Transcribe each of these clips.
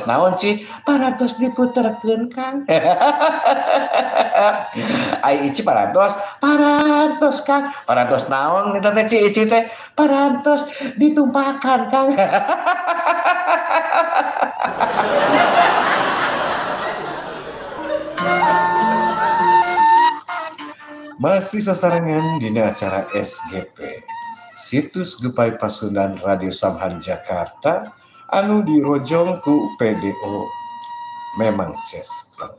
naon Ci? Parantos diputerkeun Kang. Ai Ici parantos? Parantos Kang. Parantos naon eta teh Ci Ici teh? Parantos ditumpakan Kang. Masih sasarengan dina acara SGP, Situs Gepai Pasundan Radio Samhan Jakarta, anu dirojong ku PDO Memang Cespleng.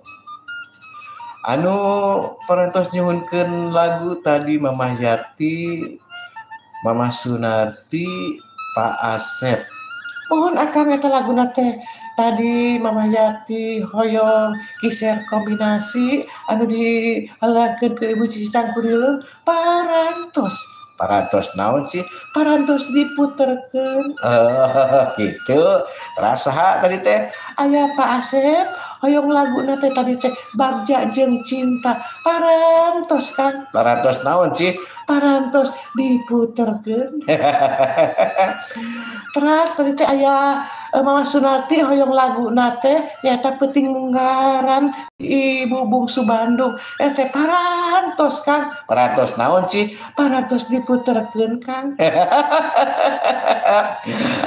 Anu parantos nyuhunkeun lagu tadi Mamah Yati, Mamah Sunarti, Pak Asep. Mohon akang eta laguna teh tadi Mama Yati hoyong kiser kombinasi anu dihalangkeun ke Ibu Cici Cangkurileung parantos. Parantos naon Ci? Parantos diputerkeun. Gitu. Teras saha tadi teh? Aya Pak Asep hoyong laguna teh tadi teh Bagja jeung Cinta. Parantos Kang. Parantos naon Ci? Parantos diputerkeun. Teras tadi teh aya Mama Sunarti hoyong laguna teh nyaeta Peuting Munggaran Ibu Bungsu Bandung. Teh parantos Kang. Parantos naon Ci? Parantos diputerkeun Kang.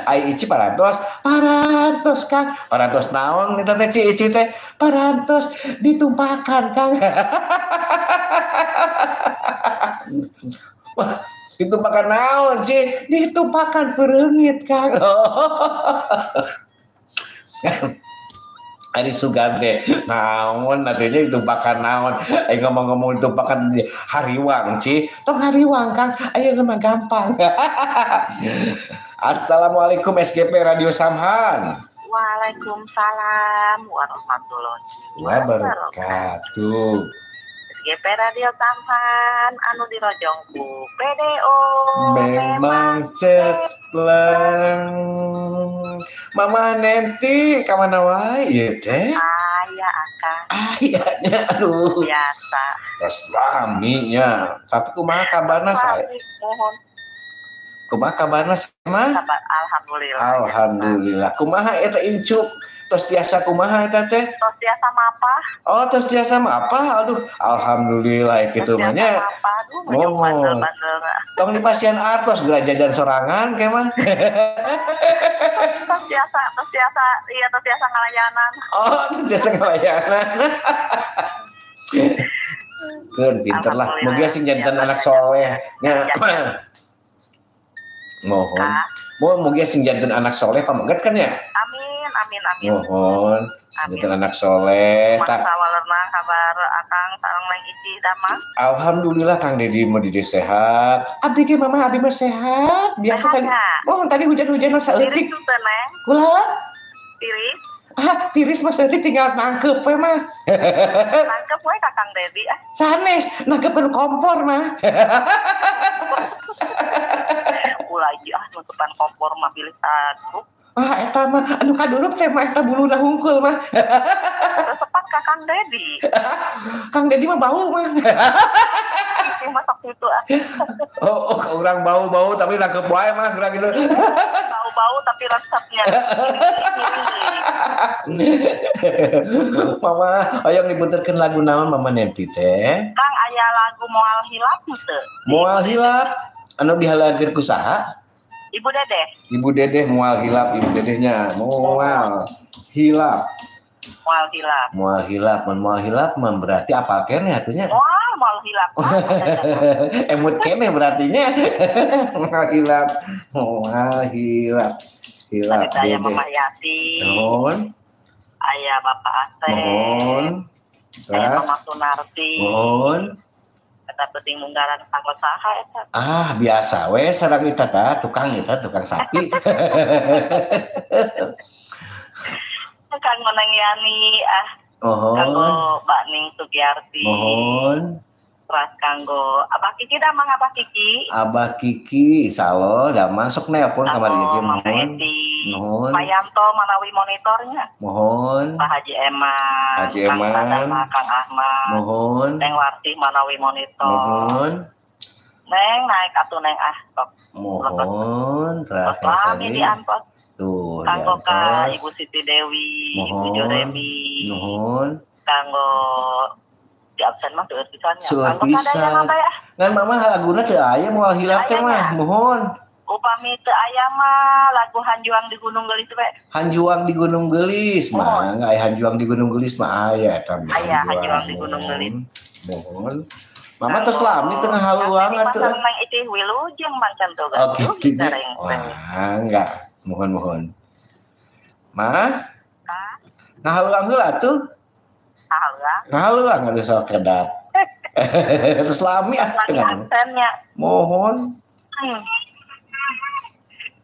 Ai Ici parantos? Parantos Kang. Parantos naon eta teh Ci Ici teh? Parantos ditumpakan Kang. Wah, ditumpakan naon Ci? Ditumpakan pereungit Kang. Ari sugan teh naon atunya ditumpakan naon? Ngomong-ngomong ditumpakan hariwang Ci. Tong hariwang Kang, ayeuna mah gampang. Assalamualaikum SGP Radio Samhan. Waalaikumsalam warahmatullahi wabarakatuh. SGP Radio Samhan anu dirojong ku PDO Memang Cespleng. Mama Nenti ka mana wae ieu teh? Aya akang. Aya nya aduh. Biasa. Tos lami nya. Tapi kumaha kabarna sae? Mohon. Kumaha kabarna mah? Kabar alhamdulillah. Alhamdulillah. Kumaha eta incuk? Tos tiasa kumaha eta teh? Tos tiasa mapah. Oh, tos tiasa mapah. Aduh, alhamdulillah kitu mah nya. Aduh, mohon. Tong dipasian artos geura jajan sorangan ke mah. Tos tiasa, iya tos tiasa ngalayanan. Oh, tos tiasa ngalayanan. Keun pinter lah. Mugia sing janten anak soleh nya. Mohon. Mugia sing janten anak soleh pameget kan ya? Amin, amin, amin. Mohon. Janten anak soleh. Kumaha sawalerna kabar akang sareng Neng Ici damang? Alhamdulillah Kang Dedi mah di sehat. Abdi ge mama abdi mah sehat. Biasa tadi. Mohon tadi hujan-hujan saeutik. Tiris teu Neng? Kula? Tiris. Ah, tiris mah saeutik tinggal nangkep we mah. Nangkep we ka Kang Dedi ah. Sanes, nangkepeun kompor mah. Ulah ah nutupan kompor mah bilih tadruk. Ah, eta mah anu kaduruk teh mah eta buluna hungkul mah. Resepan ka Kang Dedi. Kang Dedi mah bau mah. Itu masak itu ah. Oh, urang bau-bau tapi nangkep wae mah geura gitu. Bau-bau tapi resepnya. Mama, hoyong diputerkeun lagu naon Mama Nenti teh? Kang aya lagu Moal Hilap henteu? Moal Hilap anu dihalangkeun ku saha? Ibu Dedeh. Ibu Dedeh moal hilap, Ibu Dedehnya moal hilap. Moal hilap. Moal hilap, mun moal hilap mah berarti apal keneh atunya? Moal hilap. Emut keneh berartinya. Moal hilap. Moal hilap. Hilap Aya Dedeh. Mama Yati. Mohon. Aya Bapak Asep. Mohon. Aya Terus. Mama Sunarti. Mohon. Eta Peuting Munggaran kanggo saha eta? Ah, biasa we sareng eta tah, tukang eta tukang sapi. Kanggo Neng Yani ah. Mohon. Kanggo Mbak Ning Sugiarti. Mohon. Terus kanggo Abah Kiki damang Abah Kiki. Abah Kiki insyaallah damang sok nelpon kamari ieu Mama mohon. Eti. Mohon. Pak Yanto manawi monitornya. Mohon. Pak Haji Eman. Haji Kang Eman. Sadama, Kang Ahmad. Mohon. Neng Warti manawi monitor. Mohon. Neng naik atuh Neng ah sok. Mohon. Tos Terakhir lami tadi. diantos. Tuh, Kanggo ka diantos. Ibu Siti Dewi, Ibu Mohon. Joremi. Nuhun. Kanggo di absen mah seueur pisan nya. Seueur Kanggo sadayana pisan. bae ah. Ngan mama laguna teu aya moal hilap teh Aya mah, nya. mohon. Upami teu aya mah lagu Hanjuang di Gunung Geulis we. Hanjuang di Gunung Geulis Mohon. mah, aya Hanjuang di Gunung Geulis mah aya eta mah Aya Hanjuang di Gunung Geulis. Mohon. Mama tos lami teu ngahaluang atuh. Kang Neng Itih wilujeng mancan toga. Oh gitu nya. Wah, enggak. Mohon mohon. Ma? Ngahaluang heula atuh. Haluang. Ngahaluang atuh sok kedap. Terus lami ah Lami teu absennya. Mohon.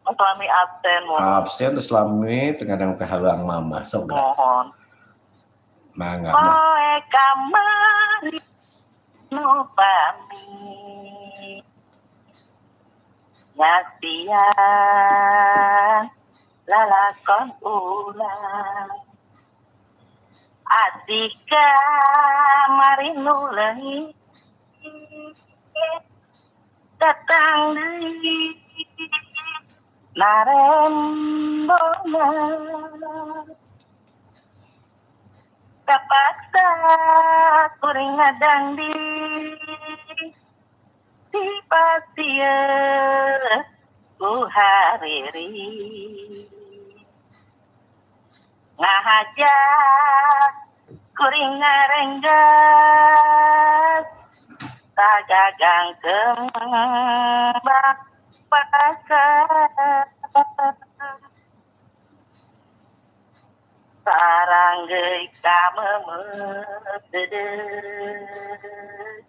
Lami absen mohon. Absen terus lami teu ngadang teh haluang mama sok geura. Mohon. Mangga mah. Poe kamari nu pami ngasian lalakon ulang asih kamari nu leungit datang deui narembona kapaksa kuring ngadang di pasieun ku hariri ngahaja kuring ngarenggas tagagang kembang pakar saranggeui kamemeut deudeuh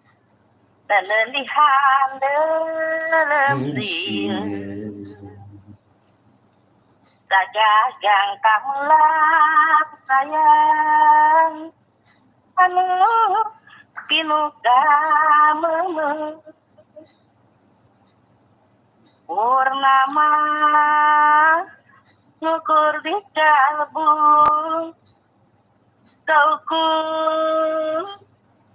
nelelihan leuleum sieun tagagang kameulak sayang anu pinuh kamemeut purnama ngukur di kalbu kauku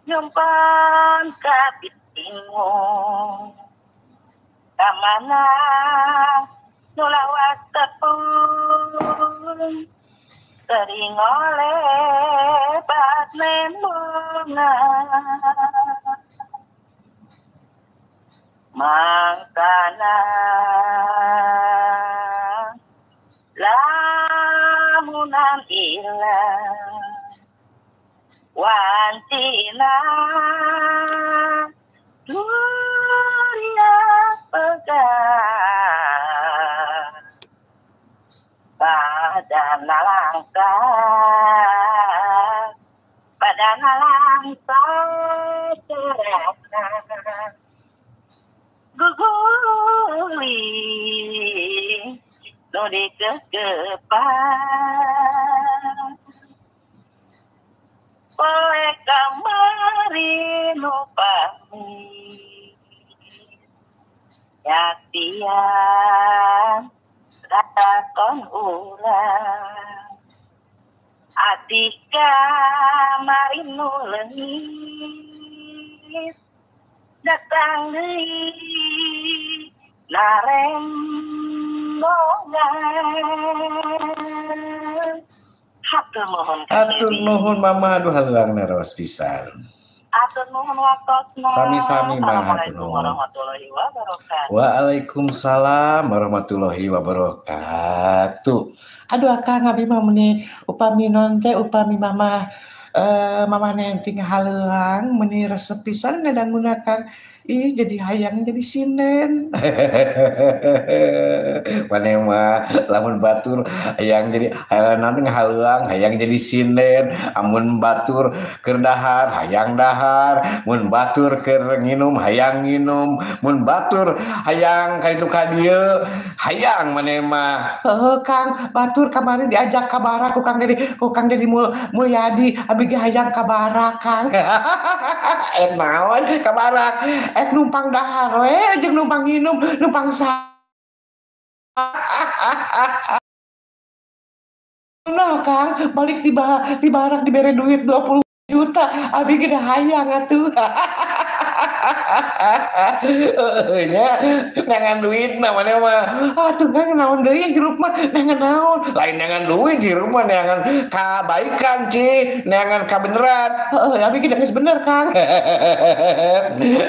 nyumpan kapitingu kamana nulawas tepung sering olebat nembongan mangkana lamunan ilang wancina dunia pegang badana langka cerana guguling nu dikekepan poe kamari nu pamit yaktian lakon urang ati kamari nu leungit datang deui narembongan. Hatur nuhun. Hatur nuhun mama, aduh haluangna raos pisan. Hatur nuhun waktosna. Sami-sami mah hatur Assalamualaikum nuhun. warahmatullahi wabarakatuh. Waalaikumsalam warahmatullahi wabarakatuh. Aduh akang abi mah meuni upami non teh upami mama mama Nenti ngahaleuang meuni resep pisan ngadanguna Kang. Ih jadi hayang jadi sinden. Maneh mah lamun batur hayang jadi nanti ngahaleuang hayang jadi sinden, amun batur keur dahar hayang dahar, mun batur keur nginum hayang nginum, mun batur hayang ka ditu ka dieu hayang maneh mah. Heuh Kang, batur kamari diajak ka barak ku Kang Dedi Mulyadi, abi ge hayang ka barak Kang. Ek naon ka barak? Ek numpang dahar we jeung numpang nginum, numpang sa. Nah Kang, balik di barak dibere duit 20 juta, abi ge hayang atuh. Nya neangan duit namanya mah. Atuh Kang naon deui hirup mah neangan naon? Lain neangan duit hirup mah neangan kabaikan Ci, neangan kabeneran. Heeh, abi ge geus bener Kang.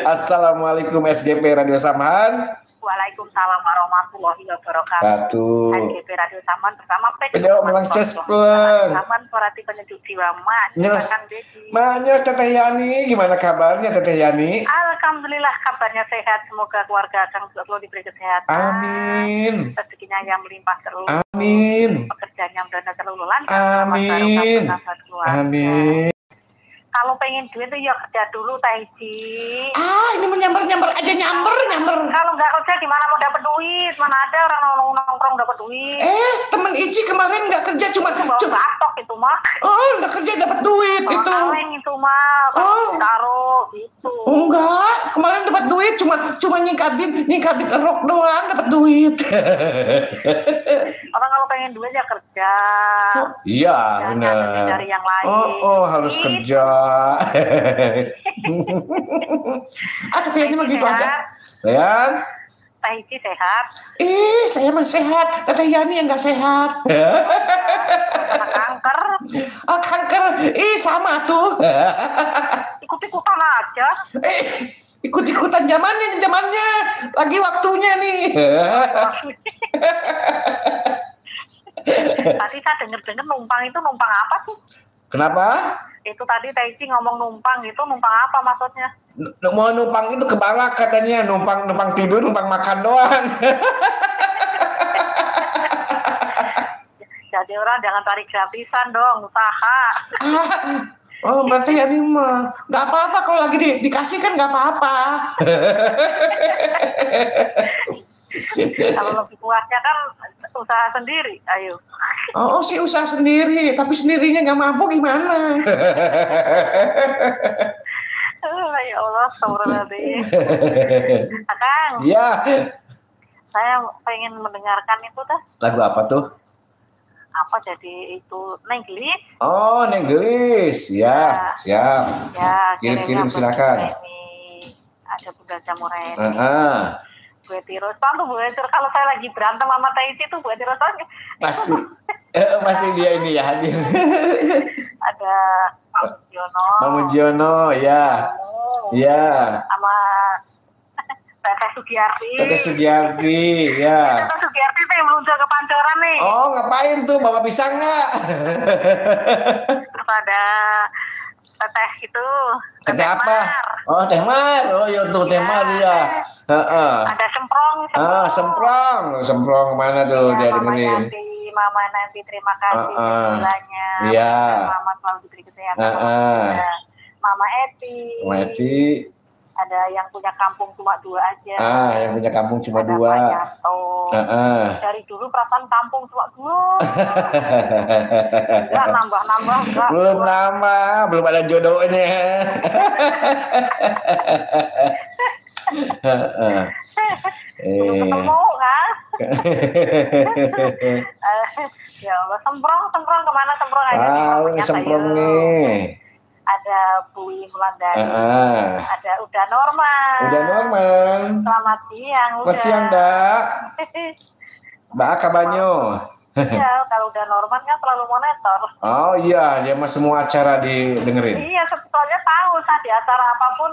Assalamualaikum SGP Radio Samhan. Waalaikumsalam warahmatullahi wabarakatuh. SGP Radio Samhan bersama P. Video Cespleng. Samhan Porati Penyejuk Jiwa Mas. Kang Dedi. Manyos Teteh Yani, gimana kabarnya Teteh Yani? Alhamdulillah kabarnya sehat. Semoga keluarga Kang selalu diberi kesehatan. Amin. Rezekinya yang melimpah terus. Amin. Pekerjaannya mudah selalu lancar. Amin. Amin. Kalau pengen duit tuh ya kerja dulu Taiji. Ah, ini menyambar-nyambar aja, nyamber. Kalau nggak kerja gimana mau dapet duit? Mana ada orang nongkrong dapet duit. Temen Ici kemarin nggak kerja cuma batok itu mah. Oh, nggak kerja dapat duit bawa itu. Kaleng itu mah. Oh. Taruh gitu. Enggak, kemarin dapat duit cuma nyingkabin rok doang dapat duit. Orang kalau pengen duit ya kerja. Oh, iya, benar. Dari yang lain. Oh, harus gitu. Kerja. Teteh Yani mah gitu aja. Yan? Teh Ici sehat? Ih, saya mah sehat. Teteh Yani yang nggak sehat. Kanker. Oh, kanker. Ih, sama tuh. Ikut-ikutan aja. Ikut-ikutan zamannya. Lagi waktunya nih. Tadi saya denger-denger numpang itu numpang apa sih? Kenapa? Itu tadi Teh Ici ngomong numpang itu numpang apa maksudnya? Mau numpang itu ke balak katanya, numpang tidur, numpang makan doang. Jadi orang jangan tarik gratisan dong, usaha. Oh, berarti ya ini mah nggak apa-apa kalau lagi dikasih kan nggak apa-apa. Kalau lebih puasnya kan usaha sendiri, ayo. Oh sih usaha sendiri, tapi sendirinya nggak mampu gimana? Ya Allah, astagfirullahaladzim. Akang. Iya. Saya pengen mendengarkan itu dah. Lagu apa tuh? Apa jadi itu Neng Gelis? Oh, Neng Gelis, ya, siap. Ya, kirim-kirim silakan. Ada Bunda Jamureni. Bu Eti Rosan tuh, Bu Eti, kalau saya lagi berantem sama Teh Ici tuh Bu Eti Rosan pasti pasti dia ini ya hadir. Ada Pak Mujiono. Pak Mujiono ya. Ya. Sama Teteh Sugiarti. Teteh Sugiarti ya. Teteh Sugiarti saya meluncur ke Pancoran nih. Oh, ngapain tuh bawa pisang nggak? Terus ada Teteh itu. Teteh apa? Oh, Teh Mar. Oh, iya tuh Teh Mar ya. Heeh. Ada Semprong, Semprong. Ah, Semprong. Semprong mana tuh ya, dia dengerin. Mama nanti terima kasih segalanya. Iya. Mama selalu diberi kesehatan. Mama Eti. Mama Eti. Ada yang punya kampung cuma dua aja. Ah, yang punya kampung cuma ada dua. Pak Yanto. Dari dulu perasaan kampung cuma dua. Enggak nambah-nambah enggak. Belum nambah, belum ada jodohnya. Belum ketemu kan? Ya Allah, semprong kemana semprong aja. Ah, semprong nih. Ada Bu Mulandari, ada Uda Norman. Uda Norman. Selamat siang, Uda. Selamat siang, Dak. Mbak kabarnya? Iya, kalau Uda Norman kan selalu monitor. Oh iya, dia mah semua acara didengerin. Iya, sebetulnya tahu saat di acara apapun,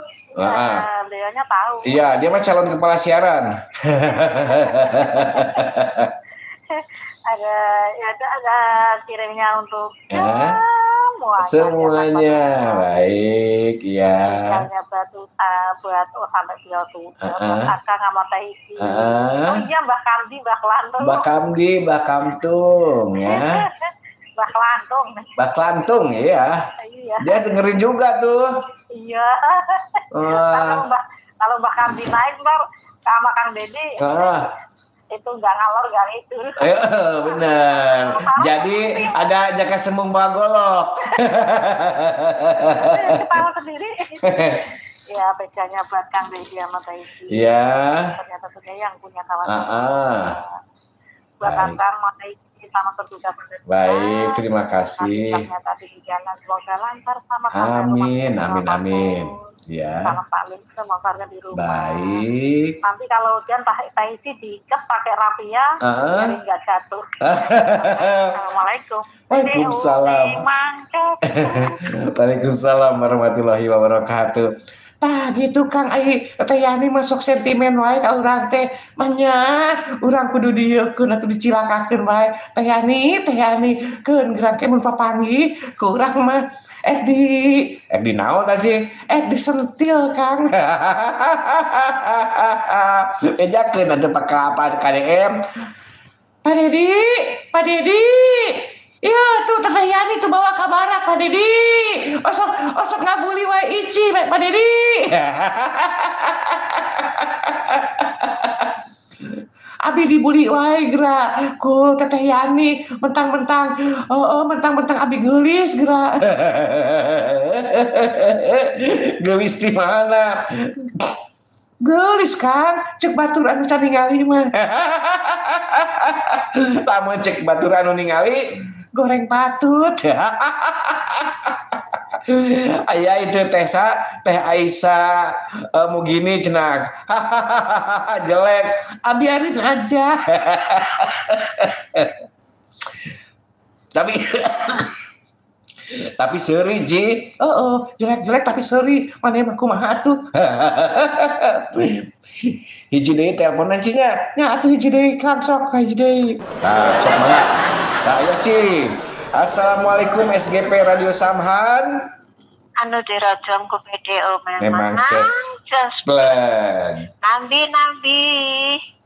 beliaunya tahu. Iya, dia mah calon kepala siaran. Ada ya, ada kirimnya untuk semuanya baik ya. Misalnya buat sampai beliau tuh Akang sama Teh Ici. Oh iya, Mbah Kamdi, Mbah Klantung. Mbah Kamdi, Mbah Kamtung ya. Mbah Klantung. Mbah Klantung ya. Iya. Dia dengerin juga tuh. Iya. Kalau Mbah Kamdi naik ntar sama Kang Dedi. Itu nggak ngalor nggak itu. Bener. Jadi ada Jaka Sembung Bagolok. Ketawa sendiri. Ya, bedanya buat Kang Dedi sama Teh Ici. Iya. Ternyata punya yang punya kawan. Buat Kang sama Teh Ici sama bertugas. Baik, terima kasih. Ternyata di jalan semoga lancar sama. Amin, amin, amin. Ya. Salam Pak Lim sama keluarga di rumah. Baik. Nanti kalau hujan Pak Ici diikat pakai rapia, biar nggak jatuh. Assalamualaikum. Waalaikumsalam. Waalaikumsalam warahmatullahi wabarakatuh. Tah gitu Kang, ai Teh Yani masuk sentimen wae ka urang teh. Manya urang kudu dieukeun atuh dicilakakeun wae. Teh Yani, Teh Yani keun gerang ke mun papanggih ku urang mah di naon tadi? Disentil Kang. Ejakeun atuh pake apa KDM. Pak Dedi, Pak Dedi. Iya tuh Teh Yani tuh bawa kabar Pak Dedi. Osok ngabuli wae Ici Pak Dedi. Abi dibuli wae geura ku Teteh Yani mentang-mentang mentang-mentang abi geulis geura. Geulis di mana? Geulis Kang, cek batur anu can ningali mah. Lamun cek batur anu ningali goreng patut. Aya itu teh teh Aisyah Mugini cenah. Jelek, biarin aja. Tapi seri Ji. Oh, jelek-jelek tapi seri. Mana mah kumaha atuh. Hiji deui teleponan Ci nya. Nya atuh hiji deui Kang, sok hiji deui. Tah sok mangga. Tah aya Ci. Assalamualaikum SGP Radio Samhan. Anu dirojong ku PDO memang just plan. Nambi.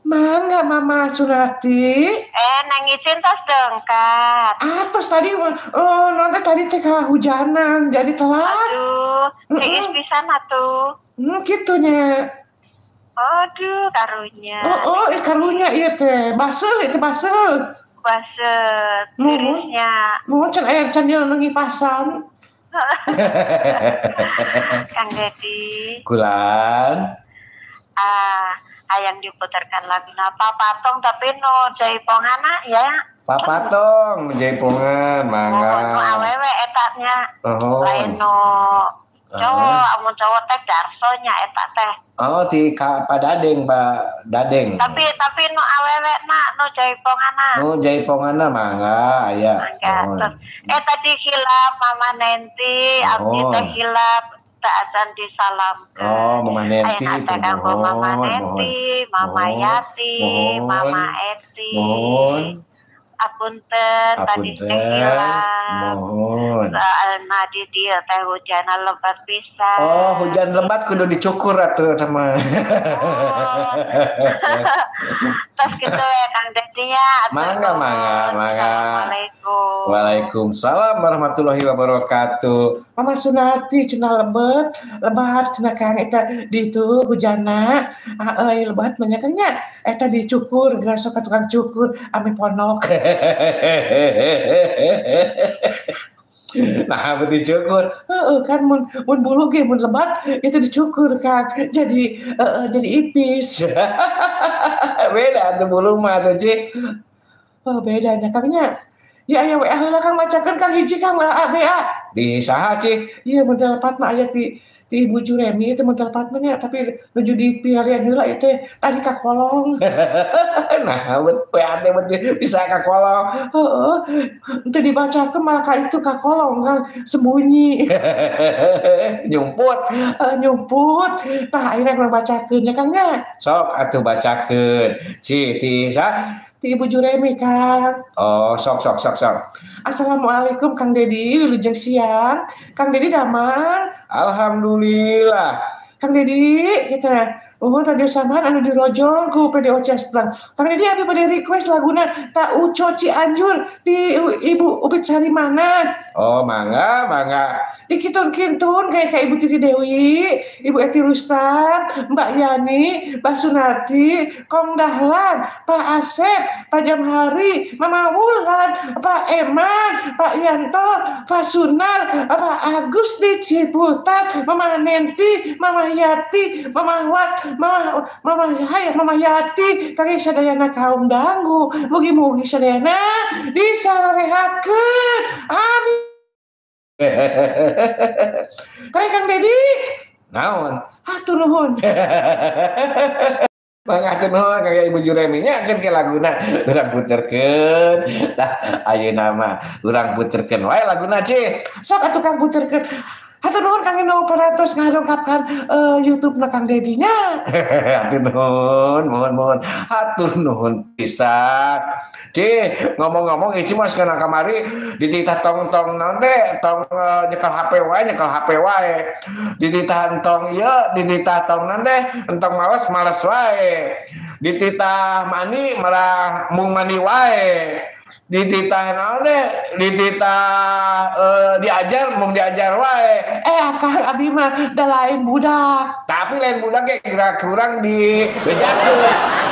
Mangga Mama Sunarti. Nang izin tos dongkap. Atos tadi nanti tadi teh kahujanan jadi telat. Aduh, tiis pisan atuh. Kitunya. Aduh, karunya. Oh, karunya ieu teh. Baseuh itu baseuh. Baseuh tirisnya. Nuhun can aya can ieu ngipasan. Kang Dedi. Kulan. Ayang diputarkan lagu Papatong tapi no jaipongan ya. Papatong jaipongan mangga. No awewe etatnya. Oh. Lain no cowok, amun cowok teh Darso nya eta teh. Oh, di Pak Dadeng, Pak Dadeng. Tapi no awewe na no jaipongana. No jaipongana mangga aya. Mangga. Oh. Tadi hilap Mama Nenti, abdi teh hilap tak acan disalamkeun. Oh, Mama Nenti. Aya Mama Nenti, Mama Yati, Mama Eti. Mohon. Apunten tadi teh hilap. Mohon. Soalna di dieu teh hujanna lebat pisan. Oh, hujan lebat kudu dicukur atuh sama. Oh. Terus gitu ya Kang Dedinya. Mangga. Assalamualaikum. Waalaikumsalam warahmatullahi wabarakatuh. Mama Sunarti cenah lebat cenah Kang eta di itu hujanna euy lebat banyak nya eta dicukur geura sok ka tukang cukur ame ponok. Nah, dicukur. Kan mun bulu ge mun lebat itu dicukur kan. Jadi jadi ipis. Beda tuh bulu mah tuh, Ci. Oh, bedanya Kang nya. Ya aya WA heula Kang bacakeun Kang hiji Kang WA BA. Di saha, Ci? Ieu mun telepat mah aya ti Ibu Juremi itu mun telepat mah nya, tapi nuju di piharian heula ieu teh tadi ka kolong. Nah, WA teh bisa ka kolong. Heeh. Teu dibacakeun malah ka itu ka kolong Kang, sembunyi. Nyumput, nyumput. Tah ayeuna urang bacakeun nya Kang nya. Sok atuh bacakeun. Ci ti sa ti Ibu Juremi Kang. Oh, sok. Assalamualaikum Kang Dedi, wilujeng siang. Kang Dedi damang. Alhamdulillah. Kang Dedi, kita uhun radio Samhan anu dirojong ku PDO Cesplang. Kang Dedi abi bade request laguna Ta Uco Cianjur ti Ibu Upit Sarimana. Oh, mangga. Dikitun-kintun kayak Ibu Titi Dewi, Ibu Eti Rustam, Mbak Yani, Mbak Sunarti, Kong Dahlan, Pak Asep, Pak Jamhari, Mama Wulan, Pak Eman, Pak Yanto, Pak Sunar, Pak Agus di Ciputat, Mama Nenti, Mama Yati, Mama Wat, Mama Yati, kang sadayana kaum dangu, mugi-mugi sadayana disarehatkeun. Amin. Kang Dedi, Naon? Hatur nuhun. Hatur nuhun ka Ibu Juremi nya kan ke laguna urang puterkeun. Tah ayeuna mah urang puterkeun wae laguna Cih. Sok atuh Kang puterkeun. Hatur nuhun Kang Eno parantos ngadongkapkan YouTube na Kang Dedi nya. Hatur nuhun, mohon hatur nuhun pisan. Cih, ngomong-ngomong ieu mah kana kamari dititah tong-tong naon teh, tong nyekel HP wae, Dititah entong ieu, dititah tong naon teh, entong males wae. Dititah mani malah mung mani wae. Dititah naon teh, dititah diajar mung diajar wae. Akang abi mah da lain budak. Tapi lain budak ge gerak kurang di bejakeun.